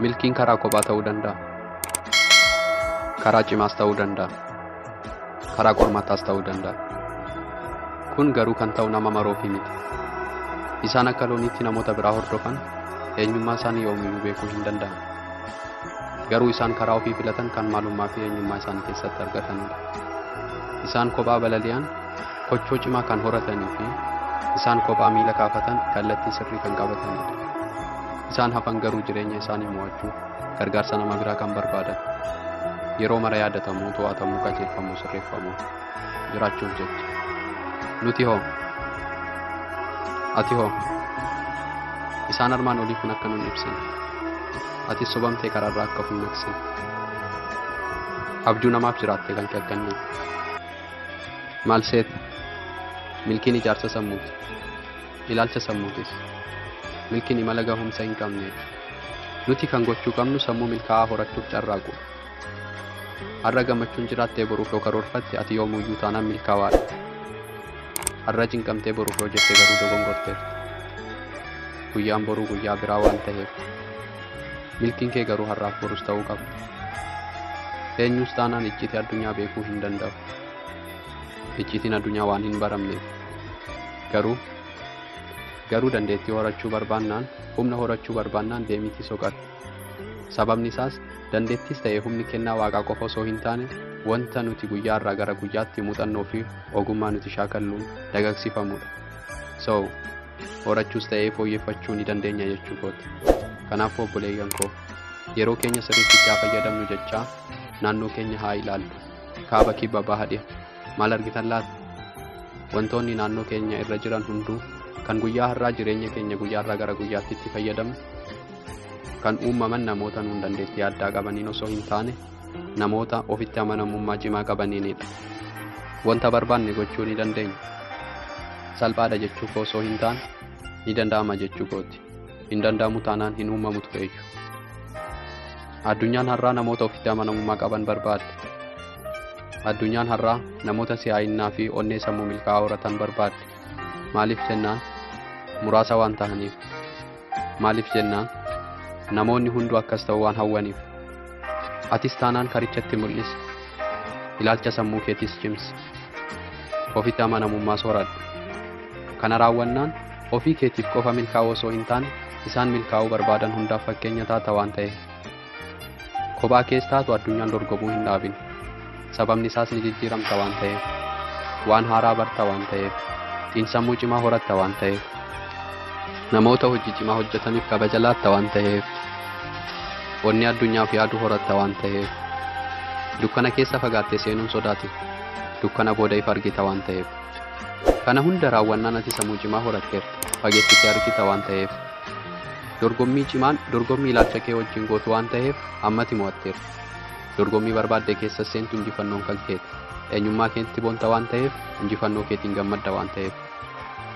Milkiin karaa kophaa ta'uu danda'a. Karaa cimaas ta'uu danda'a. Karaa qormaataas ta'uu danda'a. Kun garuu kan ta'u nama maroofi miti. Isaan akka looniitti namoota biraa hordofan eenyummaa isaanii yoomiyyuu beekuu hin danda'an. Garuu isaan karaa ofii filatan kan maalummaa fi eenyummaa isaanii keessatti argatanidha. Isaan kophaa balali'an kochoo cimaa kan horatanii fi isaan kophaa miila kaafatan kallattii sirrii kan qabatanidha. Isaan hafan garuu jireenya isaanii mo'achuuf gargaarsa nama biraa kan barbaadan. Yeroo mara yaadatamuu, to'atamuu, qajeelfamuu, sirreeffamuu jiraachuuf jecha. Nuti hoo? Ati hoo? Isaan armaan olii kun akka nun ibsine. Atis sobamtee karaarraa akka of hin maqsine. Abjuu namaaf jiraattee kan kee. Maal seeta? Milkiin ijaarsa sammuuti. Ilaalcha sammuutis. Milkiin imala gahumsa hin qabneedha. Nuti kan gochuu qabnu sammuu milkaa'aa horachuuf carraaquudha. Har'a gammachuun jiraattee boruuf yoo karoorfatte ati yoomuyyuu taanaan milkaa'aadha. Har'a cinqamtee boruuf yoo jette garuu dogongorteerta. Guyyaan boruu guyyaa biraa waan ta'eef. Milkiin kee garuu har'aaf borus ta'uu qaba. Eenyus taanaan icciitii addunyaa beekuu hin danda'u. Icciitiin addunyaa waan hin baramneef. Garuu dandeettii horachuu barbaannaan, humna horachuu barbaannaan deemiitii soqadhu. Sababni isaas dandeettis ta'e humni kennaa waaqaa qofa osoo hin taane wanta nuti guyyaa irraa gara guyyaatti muuxannoo fi ogummaa nuti shaakalluun dagagsifamudha. So, horachuus ta'ee fooyyeffachuu ni dandeenya jechuu kooti. Kanaafuu obboleeyyan koo yeroo keenya sirriitti itti haa fayyadamnu jechaa naannoo keenya haa ilaallu. Kaaba kibba baha dhiha maal argitan laata? Wantoonni naannoo keenya irra jiran hunduu kan guyyaa har'aa jireenya keenya guyyaa irraa gara guyyaatti itti fayyadamnu kan uumaman namoota nuun dandeettii addaa qabaniin osoo hin taane namoota ofitti amanamummaa cimaa qabaniinidha. Wanta barbaanne gochuu ni dandeenya. Salphaadha jechuu koo osoo hin taane ni danda'ama jechuu kooti. Hin danda'amu taanaan hin uumamu tureeyyu. Addunyaan har'aa namoota ofitti amanamummaa qaban barbaadde. Addunyaan har'aa namoota si'aayinnaa fi onnee sammuu milkaa'aa horatan barbaadde. Maaliif jennaan muraasa waan ta'aniif. Maaliif jennaan namoonni hunduu akkas ta'uu waan hawwaniif. Atis taanaan karichatti mul'isi. Ilaalcha sammuu keetiis cimsi. Ofitti amanamummaas horadhu. Kana raawwannaan ofii keetiif qofa milkaa'uu osoo hin taane isaan milkaa'uu barbaadan hundaaf fakkeenya taata waan ta'eef. Kophaa kees taatu addunyaan dorgomuu hin dhaabin. Sababni isaas ni jijjiiramta waan ta'eef. Waan haaraa barta waan ta'eef. Xiinsammuu cimaa horatta waan ta'eef. Namoota hojii cimaa hojjetaniif kabaja laatta waan ta'eef. Onni addunyaaf yaadu horatta waan ta'eef. Dukkana keessa fagaattee seenuun sodaatin. Dukkana booda ifa argita waan ta'eef. Kana hunda raawwannaan ati sammuu cimaa horatteerta. Fageessitee argita waan ta'eef. Dorgommii cimaan dorgommii ilaalcha kee wajjin gootu waan ta'eef ammati mo'atteerta. Dorgommii barbaadde keessa seentu injifannoon kan keeti. Eenyummaa keetti boonta waan ta'eef injifannoo keetiin gammadda waan ta'eef.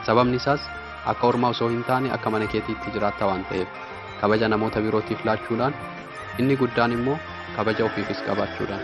Sababni isaas akka ormaa osoo hin taane akka mana keetiitti jiraatta waan ta'eef. Kabaja namoota birootiif laachuudhaan inni guddaan immoo kabaja ofiifis qabaachuudhaan.